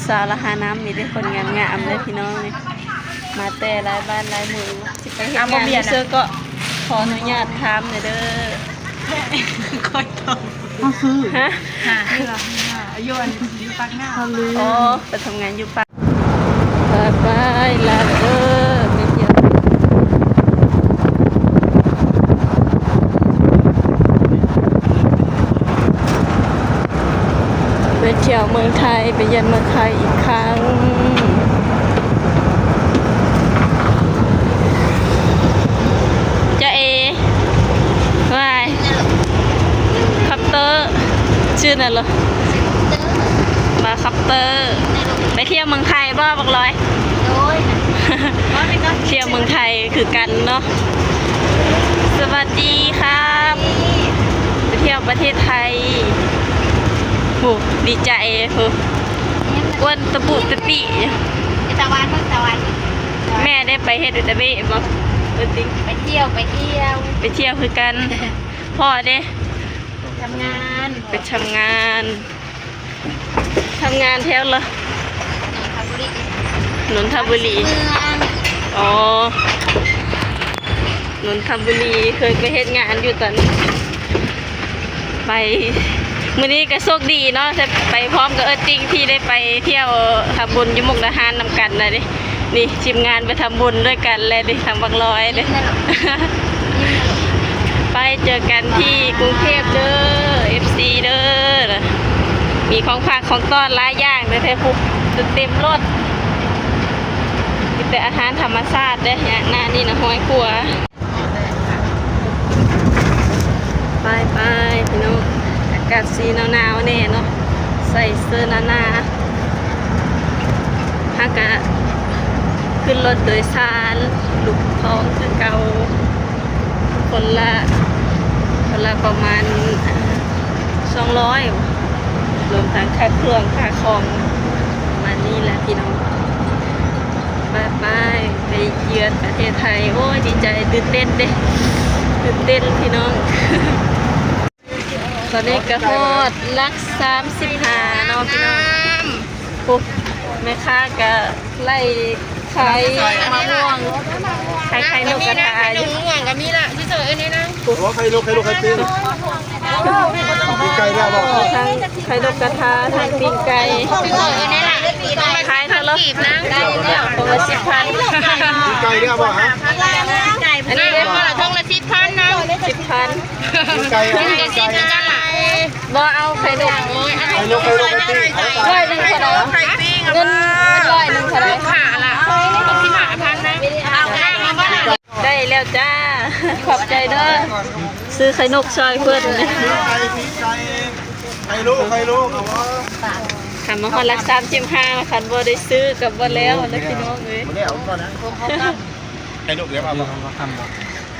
ສາວລາວຫານ້ຳ ມີແຕ່ຄົນງາມໆເດີພີ່ນ້ອງ ນີ້ ມາແຕ່ຫຼາຍບ້ານຫຼາຍເມືອງ. ຊິໄປເຮັດງານຢູ່ເຊີເກາະ ຂໍອະນຸຍາດຖາມແດ່ເດີ. ຂ້ອຍຕ້ອງ ເຮົາຊື້ ຮະ? ຫາເທື່ອ ຢູ່ອັນ ຢູ່ປາກນ້ຳ ອໍ ໄປທຳງານຢູ່ປາກ ບາຍບາຍ ລາເດີ ໄປທ່ຽວ ໄປທ່ຽວເມືອງໄທ ໄປຢ້ຽມເມືອງໄທອີກຄັ້ງ. ຈາເອ ວ່າຍ ຄັບເຕີ ຊື່ນັ້ນເລີຍ ມາຄັບເຕີ. ໄປທ່ຽວເມືອງໄທບໍ່ບັກລອຍ? ໂດຍ ທ່ຽວເມືອງໄທຄືກັນເນາະ. ສະຫວັດດີຄັບ ໄປທ່ຽວປະເທດໄທ. ໂຫ ດີໃຈ ໂຫ ອ້ວນຕະປຸຕະປິ. ຕາວັນ ເບິ່ງຕາວັນ. ແມ່ໄດ້ໄປເຮັດວຽກບໍ່? ເອີຕິ ໄປທ່ຽວ ໄປທ່ຽວ ໄປທ່ຽວຄືກັນ. ພໍ່ເດ? ໄປທຳງານ ໄປທຳງານ. ທຳງານແຖວລະ ນນທະບູລີ ນນທະບູລີ ເມືອງ ອໍ ນນທະບູລີ. ເຄີຍໄປເຮັດງານຢູ່ຕອນ ໄປ ມື້ນີ້ກະໂຊກດີເນາະ ໄດ້ໄປພ້ອມກັບເອີຕິງ ທີ່ໄດ້ໄປທ່ຽວທຳບຸນຢູ່ມຸກດາຫານນຳກັນນະເດ. ນີ້ທີມງານໄປທຳບຸນດ້ວຍກັນແຫຼະນີ້ ທາງບັກລອຍເດ້. ໄປເຈີກັນທີ່ກຸງເທບເດີ ເອັຟຊີເດີ. ມີຂອງຝາກຂອງຕ້ອນຫຼາຍຢ່າງແທ້ໆ ພຸ້ນ ຈົນເຕັມລົດ. ມີແຕ່ອາຫານທຳມະຊາດເດ້ ນະ ນີ້ນະ ຮ້ອຍກວ່າ. ໄປໆ ພີ່ນ້ອງ ອາກາດຊິໜາວໆແດ່ເນາະ ໃສ່ເສື້ອໜາໆ. ເຮົາກະຂຶ້ນລົດໂດຍສານລູກທອງຄືເກົ່າ ຄົນລະ ຄົນລະປະມານ ສອງຮ້ອຍ ລວມທັງຄ່າເຄື່ອງຄ່າຂອງ ປະມານນີ້ແຫຼະພີ່ນ້ອງ. ໄປໆ ໄປເຢືອນປະເທດໄທ ໂອ້ຍ ດີໃຈ ຕື່ນເຕັ້ນເດ້ ຕື່ນເຕັ້ນພີ່ນ້ອງ. ຕອນນີ້ກະຮອດຫຼັກສາມສິບຫ້າເນາະພີ່ນ້ອງ. ໂອ້ ແມ່ຄ້າກະໄລ່ຂາຍໝາກມ່ວງ ຂາຍໄຂ່ນົກກະທາຢູ່. ໝາກມ່ວງກະມີລະ ຊິເຊີເອັນນີ້ນະ. ໂອ້ ໄຂ່ນົກ ໄຂ່ນົກ ໄຂ່ປີ້ງ ປີ້ງໄກ່ແລ້ວບໍ່? ທັງໄຂ່ນົກກະທາ ທັງປີ້ງໄກ່. ຂາຍເທົ່າລະ ຖົງລະສິບພັນ ປີ້ງໄກ່ແລ້ວບໍ່ຮະ? ອັນນີ້ເດ້ ຖົງລະສິບພັນນະ ສິບພັນ. ປີ້ງໄກ່ ປີ້ງໄກ່ ບໍ່ເອົາໄຂ່ນົກ ໄຂ່ນົກ ໄຂ່ນົກ ໄຂ່ປີ້ງ ຮ້ອຍໜຶ່ງເທົ່າໃດ? ເງິນ ເງິນຮ້ອຍໜຶ່ງເທົ່າໃດ? ສິບຫ້າພັນນະ. ໄດ້ແລ້ວຈ້າ ຂອບໃຈເດີ ຊື້ໄຂ່ນົກຊ່ອຍເພິ່ນ. ໄຂ່ລູກ ໄຂ່ລູກ ເອົາບໍ່? ຄັນມາຮອດຫຼັກສາມສິບຫ້າ ຄັນບໍ່ໄດ້ຊື້ກະບໍ່ແລ້ວແຫຼະພີ່ນ້ອງເອີຍ. ໄຂ່ລູກເດ້ ເອົາບໍ່?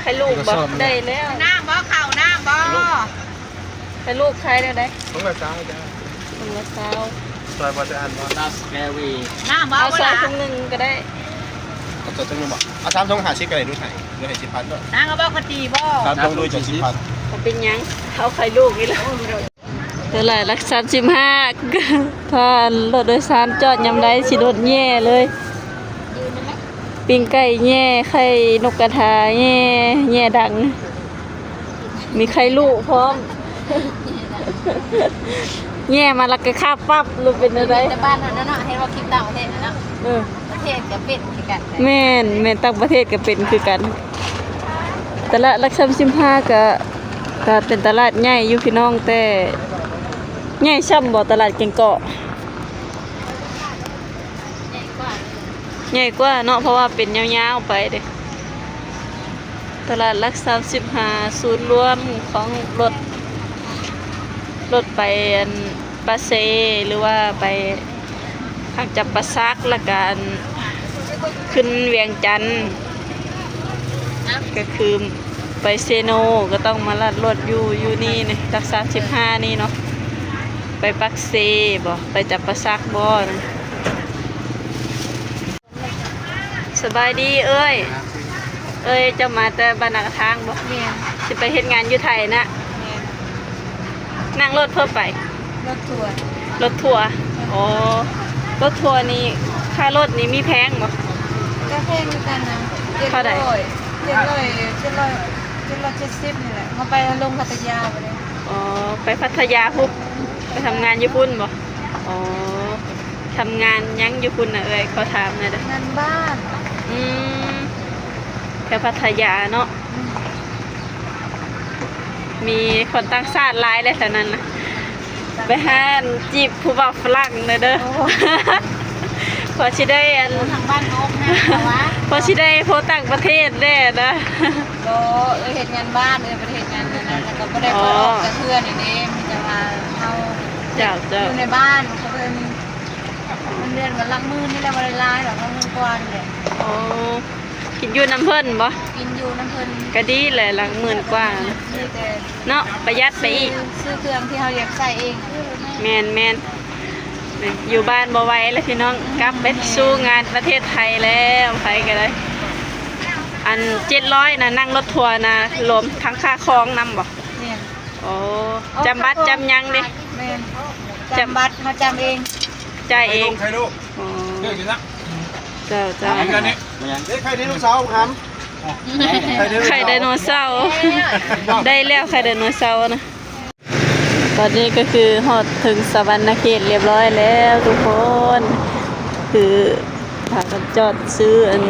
ໄຂ່ລູກບໍ່? ໄດ້ແລ້ວ. ນ້ຳບໍ່? ເຂົ້ານ້ຳບໍ່? ໄຂ່ລູກຂາຍແນວໃດ? ຖົງລະຊາວຈ້າ. ຖົງລະຊາວ ຊ່ອຍບໍ່? ຈະອັນບໍ່? ນ້ຳສະແກວີ ນ້ຳບໍ່? ເອົາຊ່ອຍຖົງໜຶ່ງກະໄດ້. ເອົາຊ່ອຍຖົງໜຶ່ງບໍ່? ເອົາສາມຖົງຫ້າສິບກະໄດ້ ດູໃຫ້ ດູໃຫ້ສິບພັນເດີ. ນາງເອົາບໍ່? ກະຕີບໍ່? ສາມຖົງດູຈະສິບພັນ. ບໍ່ເປັນຫຍັງ ເອົາໄຂ່ລູກນີ້ລະ. ເທົ່າໃດ? ຫຼັກສາມສິບຫ້າ. ຖ້າລົດໂດຍສານຈອດຍາມໃດຊິລົດແຍ່ເລີຍ. ປີ້ງໄກ່ແຍ່ ໄຂ່ນົກກະທາແຍ່ ແຍ່ດັງ ມີໄຂ່ລູກພ້ອມ. ແຍ່ມາລະກະຄາບປັບ ຫຼືເປັນແນວໃດ? ແຕ່ບ້ານເຮົາເນາະ ເຮັດວ່າຄິດຕ່າງປະເທດເນາະ. ເອີ ປະເທດກະເປັນຄືກັນ. ແມ່ນ ແມ່ນ ຕ່າງປະເທດກະເປັນຄືກັນ. ຕະຫຼາດຫຼັກສາມສິບຫ້າກະ ກະເປັນຕະຫຼາດໃຫຍ່ຢູ່ພີ່ນ້ອງ ແຕ່ໃຫຍ່ຊ່ຳບໍ່ຕະຫຼາດແກ້ງເກາະ? ໃຫຍ່ກວ່າເນາະ ເພາະວ່າເປັນຍາວໆໄປເດ້. ຕະຫຼາດຫຼັກສາມສິບຫ້າ ສູນລວມຂອງລົດ ລົດໄປອັນປາກເຊ ຫຼືວ່າໄປທາງຈຳປາສັກ ລະກະອັນຂຶ້ນວຽງຈັນ ກະຄືໄປເຊໂນ ກະຕ້ອງມາລັດລົດຢູ່ ຢູ່ນີ້ ຫຼັກສາມສິບຫ້ານີ້ເນາະ. ໄປປາກເຊບໍ່? ໄປຈຳປາສັກບໍ່? ສະບາຍດີເອື້ອຍ. ເອື້ອຍ ເຈົ້າມາແຕ່ບ້ານນາກະທາງບໍ່? ແມ່ນ. ຊິໄປເຮັດງານຢູ່ໄທນະ? ແມ່ນ. ນັ່ງລົດເພິ່ນໄປ? ລົດທົວ. ລົດທົວ. ແມ່ນ. ອໍ. ລົດທົວນີ້ ຄ່າລົດນີ້ມີແພງບໍ່? ກໍແພງຄືກັນນະ ເທົ່າໃດ? ເຈັດຮ້ອຍ ເຈັດຮ້ອຍ ເຈັດຮ້ອຍ ເຈັດຮ້ອຍເຈັດສິບນີ້ແຫຼະ. ເຮົາໄປລົງພັດທະຍາບັດນີ້. ອໍ ໄປພັດທະຍາພຸ້ນ ໄປທຳງານຢູ່ພຸ້ນບໍ່? ອໍ ທຳງານຫຍັງຢູ່ພຸ້ນນະເອື້ອຍ? ຂໍຖາມແດ່ເດີ. ງານບ້ານ. ອືມ ແຖວພັດທະຍາເນາະ. ອືມ ມີຄົນຕ່າງຊາດຫຼາຍເດ້ແຖວນັ້ນນະ. ໄປຫາອັນ ຈີບຜູ້ບ່າວຝຣັ່ງແດ່ເດີ. ໂອ້ ພໍຊິໄດ້ອັນ ທາງບ້ານນອກນະ ເພາະວ່າ ພໍຊິໄດ້ຜົວຕ່າງປະເທດແດ່ນະ. ບໍ່ ເອື້ອຍເຮັດງານບ້ານ ເອື້ອຍບໍ່ໄດ້ເຮັດງານອັນນັ້ນ ແລ້ວກໍບໍ່ໄດ້ ອໍ ໄປອອກຈັກເທື່ອນີ້ເດ້. ມີແຕ່ວ່າເຮົາ ເຈົ້າ ເຈົ້າ ຢູ່ໃນບ້ານ ເຂົາເອີ້ນ ເງິນເດືອນກໍຫຼັກໝື່ນນີ້ແຫຼະ ບໍ່ໄດ້ຫຼາຍດອກ ຫຼັກໝື່ນກວ່ານີ້ແຫຼະ. ອໍ ກິນຢູ່ນຳເພິ່ນບໍ່? ກິນຢູ່ນຳເພິ່ນ ກໍດີແຫຼະ ຫຼັກໝື່ນກວ່າ ມີແຕ່ ເນາະ ປະຢັດໄປອີກ ຊື້ ຊື້ເຄື່ອງທີ່ເຮົາຢາກໃຊ້ເອງ. ແມ່ນໆ ຢູ່ບ້ານບໍ່ໄຫວແລ້ວພີ່ນ້ອງ ອືມ ກັບໄປ ແມ່ນ ສູ່ງານປະເທດໄທແລ້ວ ໃຜກໍໄດ້. ອັນເຈັດຮ້ອຍນະ ນັ່ງລົດທົວນະ ລວມທັງຄ່າຄອງນຳບໍ່? ແມ່ນ. ໂອ້ ອໍ ຈ້ຳບັດຈ້ຳຫຍັງເດ້? ແມ່ນ ຈ້ຳບັດ ເຮົາຈ້ຳເອງ ຈ່າຍເອງ. ອໍ ເຈົ້າ ເຈົ້າ ໄຂ່ໄດໂນເສົາຫຳ ໄຂ່ໄດໂນເສົາ ໄດ້ແລ້ວ ໄຂ່ໄດໂນເສົານະ. ຕອນນີ້ກໍຄືຮອດເຖິງສະຫວັນນະເຂດລຽບຮ້ອຍແລ້ວທຸກຄົນ ຄືພາກັນຈອດຊື້ອັນ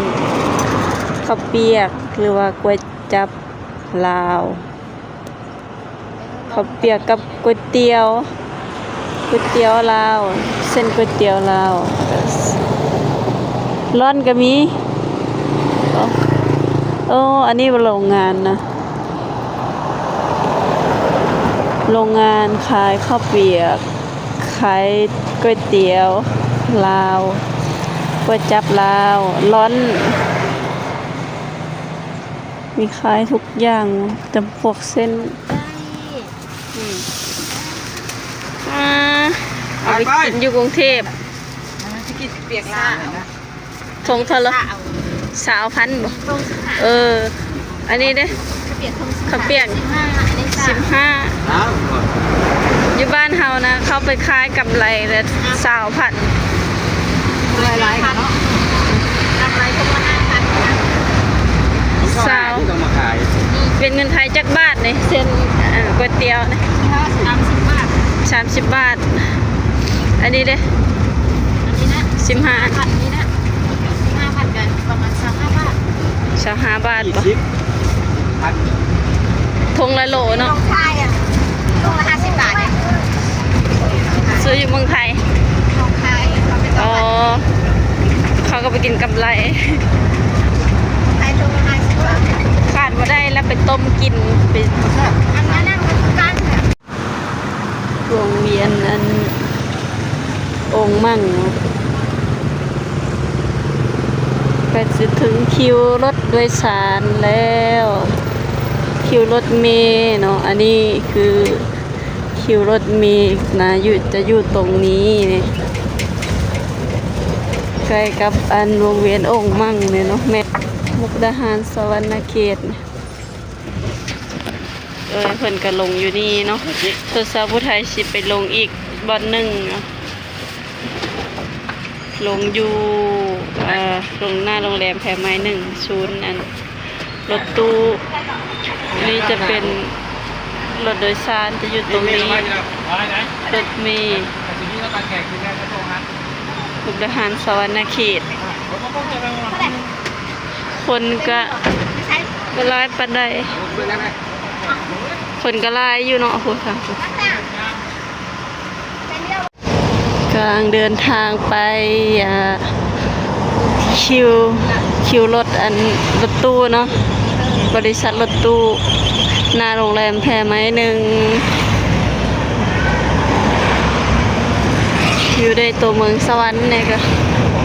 ເຂົ້າປຽກ ຫຼືວ່າກວຍຈັບລາວ. ເຂົ້າປຽກກັບກວຍຕຽວ ກວຍຕຽວລາວ ເສັ້ນກວຍຕຽວລາວ ລ້ອນກໍມີ. ໂອ້ ອັນນີ້ໂຮງງານນະ ໂຮງງານຂາຍເຂົ້າປຽກ ຂາຍກວຍຕຽວລາວ ກວຍຈັບລາວ ລ້ອນ ມີຂາຍທຸກຢ່າງ ຈຳພວກເສັ້ນ. ອືມ ອ່າ ເອົາໄປກິນຢູ່ກຸງເທບ. ເອີ ຊິກິນເປີກລາວ ຖົງເທົ່າໃດ? ຊາວພັນບໍ່? ເອີ ອັນນີ້ເດ້ ເຂົ້າປຽກ ສິບຫ້າ ສິບຫ້າ. ຢູ່ບ້ານເຮົານະ ເຂົາໄປຂາຍກຳໄລລະຊາວພັນ. ກຳໄລເນາະ ກຳໄລເພິ່ນວ່າຫ້າພັນ ຊາວ ເປັນເງິນໄທຈັກບາດນີ້? ເສັ້ນ ເອີ ກວຍຕຽວນີ້ ສາມສິບບາດ ສາມສິບບາດ. ອັນນີ້ເດ້? ອັນນີ້ນະ ສິບຫ້າ ພັນນີ້ນະ ສິບຫ້າພັນກໍປະມານຊາວຫ້າບາດ ຊາວຫ້າບາດບໍ່? ຖົງລະໂລເນາະ ຖົງລະຫ້າສິບບາດ. ຊື້ຢູ່ເມືອງໄທ ອໍ ເຂົາກໍໄປກິນກຳໄລ ຂາດບໍ່ໄດ້ລະໄປຕົ້ມກິນ ເປັນ ອັນນັ້ນນະ ມັນຄືກັນ. ວົງວຽນອັນອົງມັ່ງ ໃກ້ຊິເຖິງຄິວລົດໂດຍສານແລ້ວ ຄິວລົດເມເນາະ. ອັນນີ້ຄືຄິວລົດເມນະ ຢູ່ ຈະຢູ່ຕົງນີ້ ໃກ້ກັບອັນວົງວຽນອົງມັ່ງນີ້ເນາະ ແມ່ນ ມຸກດາຫານ ສະຫວັນນະເຂດ. ເອີ ເພິ່ນກະລົງຢູ່ນີ້ເນາະ ໂຕສາວຜູ້ໄທຊິໄປລົງອີກບ່ອນໜຶ່ງເນາະ ລົງຢູ່ ເອີ ລົງໜ້າໂຮງແຮມແພໄມ້ໜຶ່ງ ສູນອັນລົດຕູ້. ນີ້ຈະເປັນລົດໂດຍສານ ຈະຢູ່ຕົງນີ້ ລົດເມ ມຸກດາຫານ ສະຫວັນນະເຂດ. ຄົນກະບໍ່ຫຼາຍປານໃດ ຄົນກະຫຼາຍຢູ່ເນາະ ໂອ້ໂຫ ທາງພຸ້ນ. ກຳລັງເດີນທາງໄປ ອ່າ ຄິວ ຄິວລົດ ອັນ ລົດຕູ້ເນາະ ບໍລິສັດລົດຕູ້ ໜ້າໂຮງແຮມແພໄມ້ໜຶ່ງ ຢູ່ໃນຕົວເມືອງສະຫວັນນີ້ ກະ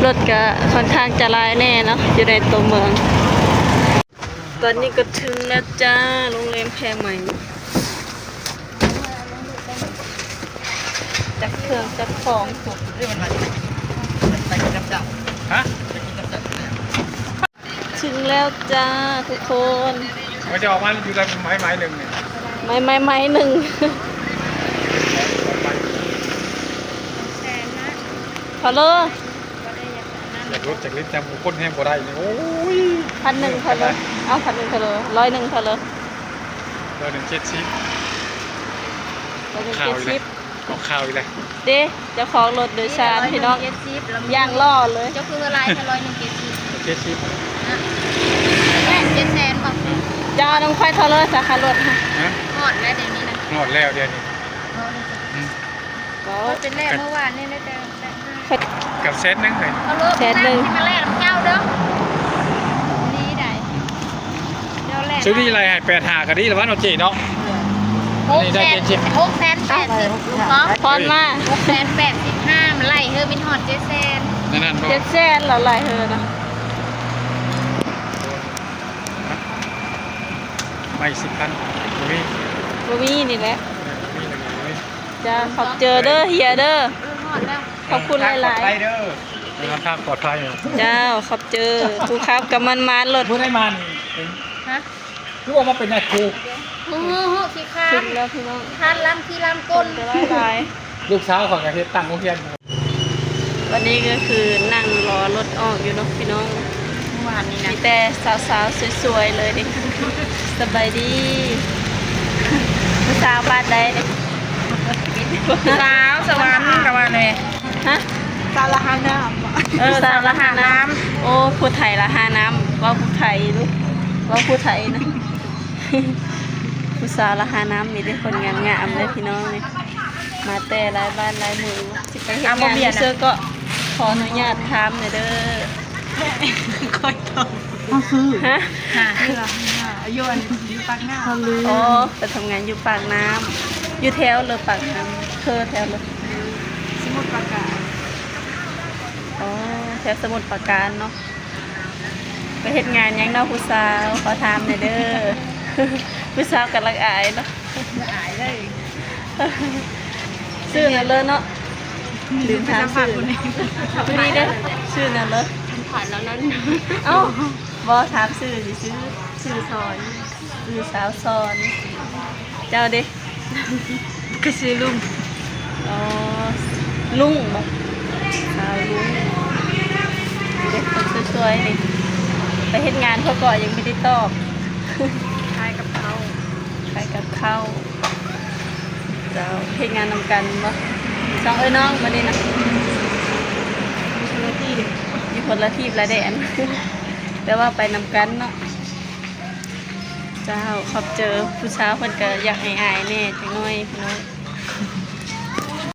ລົດກະຂ້ອນຂ້າງຈະຫຼາຍແດ່ເນາະ ຢູ່ໃນຕົວເມືອງ. ຕອນນີ້ກໍເຖິງແລ້ວຈ້າ ໂຮງແຮມແພໄມ້ ຈັດເຄື່ອງຈັດຂອງ. ເຖິງແລ້ວຈ້າທຸກຄົນ ມັນຈະອອກມາຢູ່ໃນໄມ້ ໄມ້ໜຶ່ງນີ້ ໄມ້ ໄມ້ ໄມ້ໜຶ່ງ. ເທົ່າເລີ? ຢາກລົດຈັກລິດ ແຕ່ຄົນແຮງບໍ່ໄດ້ນີ້ ໂອ້ຍ ພັນໜຶ່ງເທົ່າເລີ? ເອົ້າ ພັນໜຶ່ງເທົ່າເລີ? ຮ້ອຍໜຶ່ງເທົ່າເລີ? ຮ້ອຍໜຶ່ງເຈັດສິບ ຮ້ອຍໜຶ່ງເຈັດສິບ. ອອກຂ່າວອີກແລ້ວ ເດ້ ເຈົ້າຂອງລົດໂດຍສານພີ່ນ້ອງ ຢ່າງຫຼໍ່ເລີຍ. ເຈົ້າຄືລາຍເທົ່າ ຮ້ອຍໜຶ່ງເຈັດສິບ ເຈັດສິບ ແມ່ນເຈັດແສນບໍ່? ເຈົ້ານຳຂ້ອຍເທົ່າເລີ ສາຂາລົດ ຮະ ຮະ ຮອດແລ້ວດຽວນີ້ນະ ຮອດແລ້ວດຽວນີ້ ຮອດແລ້ວ ອືມ ເປັນແລ້ວເມື່ອວານນີ້ ໄດ້ແຕ່ ກັບແສນໜຶ່ງເລີຍ ແສນໜຶ່ງ ຊິມາແລ່ນຳເຈົ້າເດີ ດີໃດ ເຈົ້າແລ່ນ ຊຸດນີ້ໄລ່ໃຫ້ແປດຫ້າກໍດີແລ້ວວ່າເນາະເຈ້ເນາະ ອັນນີ້ໄດ້ເຈັດສິບ ຫົກແສນແປດສິບ ລູກເນາະ ພອນມາ ຫົກແສນແປດສິບຫ້າ ມັນໄລ່ເຮີບິນຮອດເຈັດແສນ ນັ້ນບໍ່ ເຈັດແສນແລ້ວໄລ່ເຮີນະ ໄມ້ສິບພັນ ບໍ່ມີ ບໍ່ມີນີ້ແຫຼະ ເອີ ບໍ່ມີແລ້ວ ບໍ່ມີ ຈ້າ ຂອບເຈີເດີ ເຮຍເດີ ເອີ ຮອດແລ້ວ ຂອບຄຸນຫຼາຍໆ ເດີ ເດີນທາງປອດໄພ ເຈົ້າ ຂອບເຈີ ຜູ້ຂັບກໍໝານໆ ລົດ ບໍ່ໄດ້ມານີ້ ຮະ ຄືວ່າມາເປັນນາຍຄູ ໂອ້ໂຫ ຂີ້ຄ້ານ ເຖິງແລ້ວພີ່ນ້ອງ ຄ້ານລຳຂີ້ລຳກົ້ນ ຄົນກໍຫຼາຍໆ ລູກສາວຂ້ອຍກໍເຮັດຕັ້ງໂຮງຮຽນ ວັນນີ້ກໍຄືນັ່ງລໍລົດອອກຢູ່ເນາະພີ່ນ້ອງ ເມື່ອວານນີ້ນະ ມີແຕ່ສາວໆ ສວຍໆ ເລີຍນີ້ ສະບາຍດີ ຜູ້ສາວບ້ານໃດນີ້? ສາວສະຫວັນກະວ່າແນ່ ຮະ ສາວລະຫານ້ຳ ເອີ ສາວລະຫານ້ຳ ໂອ້ ຜູ້ໄທລະຫານ້ຳ ເວົ້າຜູ້ໄທດູ ເວົ້າຜູ້ໄທນະ ຜູ້ສາວລະຫານ້ຳ ມີແຕ່ຄົນງາມໆ ເລີຍພີ່ນ້ອງນີ້ ມາແຕ່ຫຼາຍບ້ານຫຼາຍເມືອງ ຊິໄປເຮັດງານຢູ່ເຊີກໍຂໍອະນຸຍາດຖາມແດ່ເດີ ຂ້ອຍຕ້ອງ ເຮົາຊື້ ຮະ ຢູ່ອັນ ຢູ່ປາກນ້ຳ ອໍ ໄປທຳງານຢູ່ປາກນ້ຳ ຢູ່ແຖວເລີປາກນ້ຳ ເຄີແຖວເລີ ສະໝຸດປາການ ອໍ ແຖວສະໝຸດປາການເນາະ ໄປເຮັດງານຫຍັງເນາະຜູ້ສາວ ຂໍຖາມແດ່ເດີ ຜູ້ສາວກຳລັງອາຍເນາະ ອາຍເລີຍ ຊື່ຫຍັງເລີເນາະ ລືມຖາມຊື່ ຜູ້ນີ້ເດ້ ຊື່ຫຍັງເລີ ຖາມແລ້ວນັ້ນ ເອົ້າ ບໍ່ຖາມຊື່ຊິຊື່ ຊື່ສອນ ຊື່ສາວສອນ ເຈົ້າເດ? ກໍຊື່ລຸງ ອໍ ລຸງບໍ? ສາວລຸງ ເດັກຄົນສວຍໆ ນີ້ ໄປເຮັດງານເຂົາກໍຍັງບໍ່ໄດ້ຕອບ ຂາຍກັບເຂົ້າ ຂາຍກັບເຂົ້າ ເຈົ້າ ເຮັດງານນຳກັນບໍ? ສອງເອື້ອຍນ້ອງບັດນີ້ນະ ຢູ່ຄົນລະທີບ ຢູ່ຄົນລະທີບລະແດນ ແຕ່ວ່າໄປນຳກັນເນາະ ເຈົ້າ ຂອບເຈີ ຜູ້ສາວເພິ່ນກໍຢາກອາຍໆ ແດ່ຈັກໜ້ອຍພີ່ນ້ອງ.